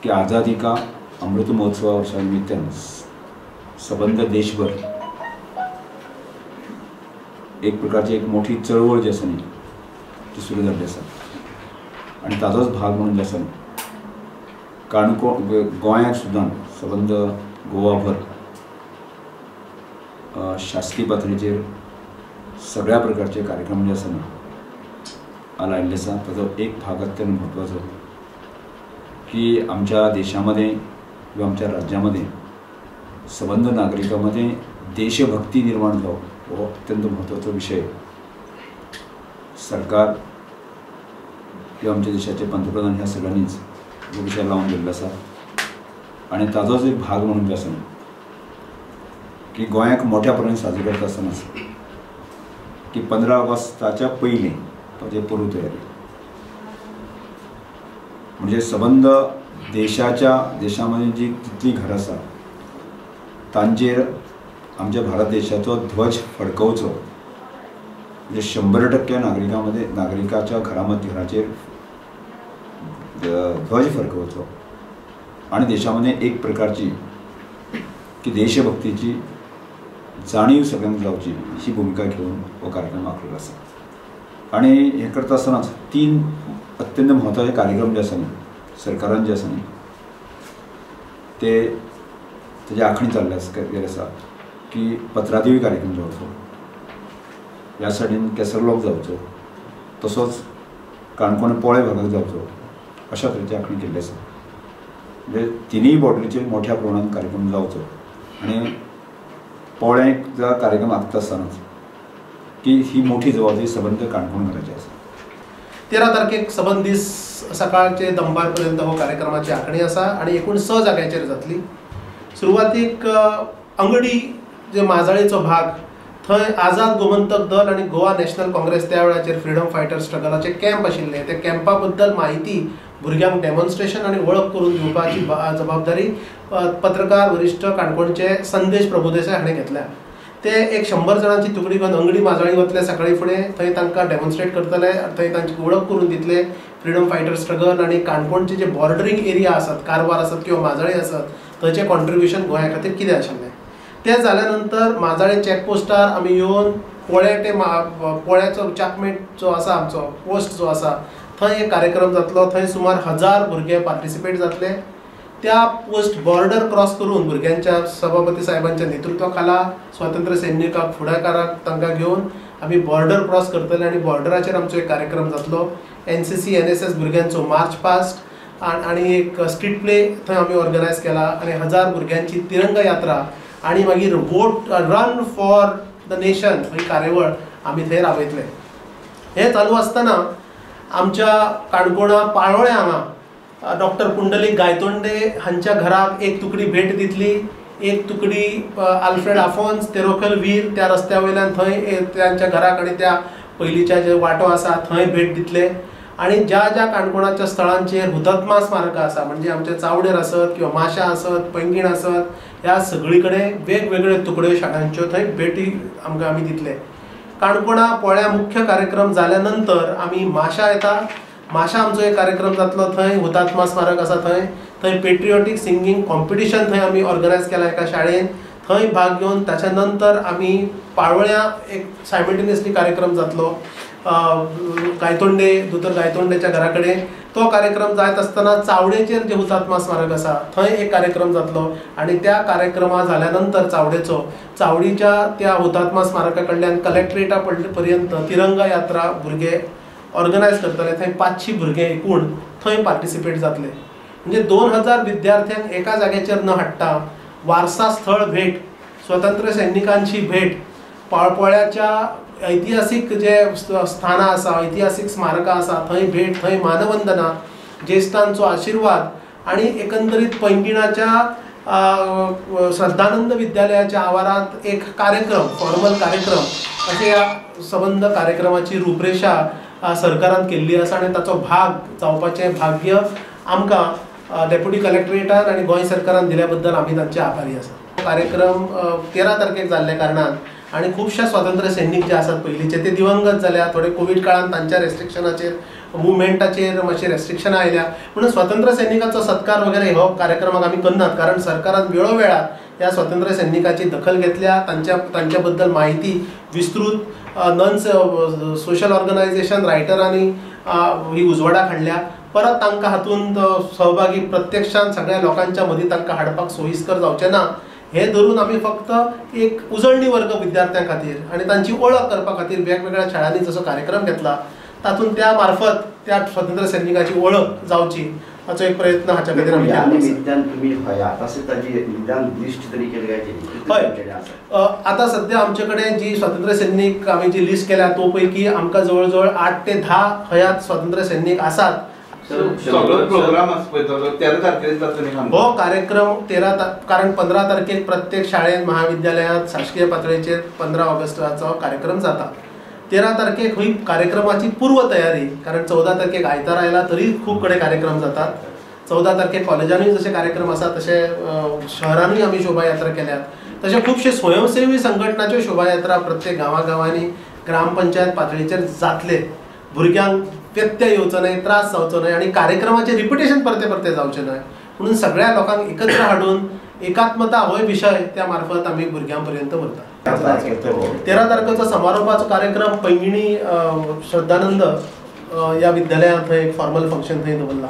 की आझादी का अमृत महोत्सवा वर्षा निमित्तान सबंद देशभर एक प्रकारची एक मोठी चळवळ जी आसा न्ही ती सुरू जाल्ली आसा आनी ताजोच भाग म्हणून जे आसा न्ही काणकोण गोंयांत सुद्दां सबंद गोवाभर शासकीय पातळीचेर सगळ्या प्रकारचे कार्यक्रम जे आसा न्ही लायिल्ले आसा. ताजो एक भाग अत्यंत म्हत्वाचो की आमच्या देशामध्ये किंवा आमच्या राज्यामध्ये सबंद नागरिकांमध्ये देशभक्ती निर्माण जावप हो अत्यंत म्हत्वाचो विषय सरकार किंवा आमच्या देशाचे पंतप्रधान ह्या सगळ्यांनीच हो विषय लावून दिल्लो आसा आनी ताजोच एक भाग म्हणून जे आसा की गोंयाक मोठ्या प्रमाणात साजरी करता आसतनाच की 15 ऑगस्टाच्या पयलीं ताजे पूर्व तयारी म्हणजे सबंद देशाच्या देशामध्ये जी कितलीं घरां आसा तांचेर आमच्या भारत देशाचो ध्वज फडकोवचो म्हणजे 100% नागरिकांमध्ये नागरिकाच्या घरामध्ये घराचेर ध्वज फडकोवचो आनी देशामध्ये एक प्रकारची की देशभक्तीची जाणीव सगळ्यांक जावची ही भूमिका घेवन हो कार्यक्रम आखलेलो आसा. आनी हें करता आसतनाच 3 अत्यंत म्हत्वाचे कार्यक्रम जे आसा न्ही सरकारान जे आसा न्ही ते तेजी आखणी चालली आसा गेले आसा की पत्रादेवी कार्यक्रम जावचो, ह्या सायडीन केसरलोक जावचो, तसोच काणकोण पोळे भागाक जावचो अशा तरेची आखणी केल्ली आसा. म्हणजे तिनूय बॉर्डरीचेर मोठ्या प्रमाणात कार्यक्रम जावचो आनी पोळ्यांक कार्यक्रम आखता आसतनाच की ही मोठी जबाबदारी सबंद काणकोणकाराची आसा. 13 तारखेक सबंद दीस सकाळचे दनपार पर्यंत हो कार्यक्रमाची आखणी आसा आनी एकूण 6 जाग्यांचेर जातली. सुरवातीक अंगडी जे माजाळेचो भाग थंय आझाद गोमंतक दल आनी गोवा नॅशनल काँग्रेस त्या वेळाचेर फ्रिडम फायटर स्ट्रगलाचे कॅम्प आशिल्ले. त्या कॅम्पा बद्दल म्हायती भुरग्यांक डेमॉन्स्ट्रेशन आनी वळख करून दिवपाची जबाबदारी पत्रकार वरिश्ठ काणकोणचे संदेश प्रभुदेसाय हाणें घेतल्या. ते एक 100 जाणांची तुकडी घेवन अंगडी माजाळी वतले सकाळी फुडें, थंय तांकां डेमॉन्स्ट्रेट करतले, थंय तांची वळख करून दितले फ्रिडम फायटर स्ट्रगल आनी काणकोणचे जे बॉर्डरींग एरिया आसात, कारवार आसत किंवा माजाळी आसत, थंयचें कॉन्ट्रिब्युशन गोंया खातीर कितें आशिल्लें. तें जाल्या नंतर माजाळे चॅकपोस्टार आमी येवन पोळे ते पोळ्याचो चाकमेट जो आसा आमचो पोस्ट जो आसा थंय एक कार्यक्रम जातलो. थंय सुमार 1000 भुरगे पार्टिसिपेट जातले. त्या पोस्ट बॉर्डर क्रॉस करून भुरग्यांच्या सभापती साहेबांच्या नेतृत्वा खाला स्वातंत्र्य सैनिकाक फुडाकाराक तांकां घेवन आमी बॉर्डर क्रॉस करतले आनी बॉर्डराचेर आमचो एक कार्यक्रम जातलो. NCC NSS भुरग्यांचो मार्च पास्ट आनी एक स्ट्रीट प्ले थंय आमी ऑर्गनायज केला आनी 1000 भुरग्यांची तिरंगा यात्रा आनी मागीर vote run for the nation ही कार्यावळ आमी थंय राबयतले. हें चालू आसतना आमच्या काणकोणा पाळोळ्या हांगा डॉक्टर पुंडलीक गायतोंडे हांच्या घराक एक तुकडी भेट दितली, एक तुकडी आल्फ्रेड आफोन्स तेरोखल वीर त्या रस्त्या वयल्यान थंय तांच्या घराक आनी त्या पयलींच्या जे वांटो आसा थंय भेट दितले. आनी ज्या ज्या काणकोणाच्या स्थळांचेर हुतात्मा स्मारकां आसा म्हणजे आमच्या चावडेर आसत किंवा माशा आसत, पैंगीण आसत, ह्या सगळी कडेन वेगवेगळे तुकड्यो शाळांच्यो थंय भेटी आमकां आमी दितले. काणकोणा पोळ्या मुख्य कार्यक्रम जाल्या नंतर आमी माशा येता. माशा आमचो एक कार्यक्रम जातलो, थंय हुतात्मा स्मारक आसा थंय थंय पेट्रियोटीक सिंगींग कॉम्पिटिशन थंय आमी ऑर्गनायज केला एका शाळेन, थंय भाग घेवन ताच्या नंतर आमी पाळोळ्यां एक सायमल्टेनियसली कार्यक्रम जातलो गायतोंडे दोतोर गायतोंडेच्या घरा कडेन. तो कार्यक्रम जायत आसतना चावडेचेर जे हुतात्मा स्मारक आसा थंय एक कार्यक्रम जातलो आनी त्या कार्यक्रमा जाल्या नंतर चावडेचो चावडीच्या त्या हुतात्मा स्मारका कडल्यान कलेक्ट्रेटा पर्यंत तिरंगा यात्रा भुरगे ऑर्गनायज करतले. थंय 500 भुरगे एकूण थंय पार्टिसिपेट जातले. म्हणजे 2000 विद्यार्थ्यांक एका जाग्याचेर न हाडटा वारसा स्थळ भेट, स्वतंत्र सैनिकांची भेट, पाळपोळ्याच्या ऐतिहासीक जे स्थानां आसा, ऐतिहासीक स्मारकां आसा थंय भेट, थंय मानवंदना, ज्येश्ठांचो आशिर्वाद आनी एकंदरीत पैंगिणाच्या श्रद्धानंद विद्यालयाच्या आवारांत एक कार्यक्रम, फॉर्मल कार्यक्रम अशें ह्या सबंद कार्यक्रमाची रूपरेशा सरकारान केल्ली आसा आनी ताचो भाग जावपाचें भाग्य आमकां डेप्युटी कलेक्टरेटान आनी गोंय सरकारान दिल्या बद्दल आमी तांचे आभारी आसा. कार्यक्रम 13 तारखेक जाल्ल्या कारणान आनी खुबश्या स्वातंत्र्य सैनीक जे आसात पयलींचे ते दिवंगत जाल्या, थोडे कोवीड काळान तांच्या रेस्ट्रिक्शनाचेर मुवमेंटाचेर मातशें रेस्ट्रिक्शनां आयल्या म्हणून स्वतंत्र सैनिकांचो सत्कार वगैरे हो कार्यक्रमाक आमी करनात, कारण सरकारान वेळोवेळार ह्या स्वतंत्र सैनिकाची दखल घेतल्या, तांच्या बद्दल म्हायती विस्तृत नॉन सोशल ऑर्गनायझेशन रायटरांनी ही उजवाडाक हाडल्या. परत तांकां हातूंत सहभागी प्रत्यक्षान सगळ्या लोकांच्या मदीं तांकां हाडपाक सोयीस्कर जावचें ना हे धरून आमी फक्त एक उजळणी वर्ग विद्यार्थ्यां खातीर आनी तांची वळख करपा खातीर वेगवेगळ्या शाळांनी जसो कार्यक्रम घेतला तातूंत त्या मार्फत त्या स्वतंत्र सैनिकाची वळख जावची हाचो एक प्रयत्न हाच्या खातीर आमी ह्या केल्लो आसा. निमित्तान तुमी हयात आसा ताजी निदान लिस्ट तरी केली काय केली? हय, आतां सद्या आमचे कडेन जी स्वतंत्र सैनीक आमी जी लिस्ट केल्या तो पैकी आमकां जवळ जवळ 8 ते 10 हयात स्वतंत्र सैनीक आसात. सगळो प्रोग्राम आसा पळय तो 13 तारखेर जातलो न्ही? हो कार्यक्रम 13 कारण 15 तारखेक प्रत्येक शाळेंत महाविद्यालयांत शासकीय पातळेचेर 15 ऑगस्टाचो कार्यक्रम जाता. 13 तारखेक ही कार्यक्रमाची पूर्व तयारी, कारण 14 तारखेक आयतार आयला तरी खूब कडेन कार्यक्रम जातात. 14 तारखेक कॉलेजानूय जशे कार्यक्रम आसा तशे शहरानूय आमी शोभायात्रा केल्यात, तशे खुबशे स्वयंसेवी संघटनाच्यो शोभायात्रा प्रत्येक गांवागांवांनी ग्रामपंचायत पातळीचेर जातले. भुरग्यांक व्यत्यय येवचो न्हय, त्रास जावचो न्हय आनी कार्यक्रमाचें रिपिटेशन परते परते जावचें न्हय म्हणून सगळ्या लोकांक एकत्र हाडून एकात्मता होय विशय त्या मार्फत आमी भुरग्यां पर्यंत व्हरतात. 13 तारखेचो समारोपाचो कार्यक्रम पैंगिणी श्रद्धानंद ह्या विद्यालयांत थंय एक फॉर्मल फंक्शन थंय दवरला.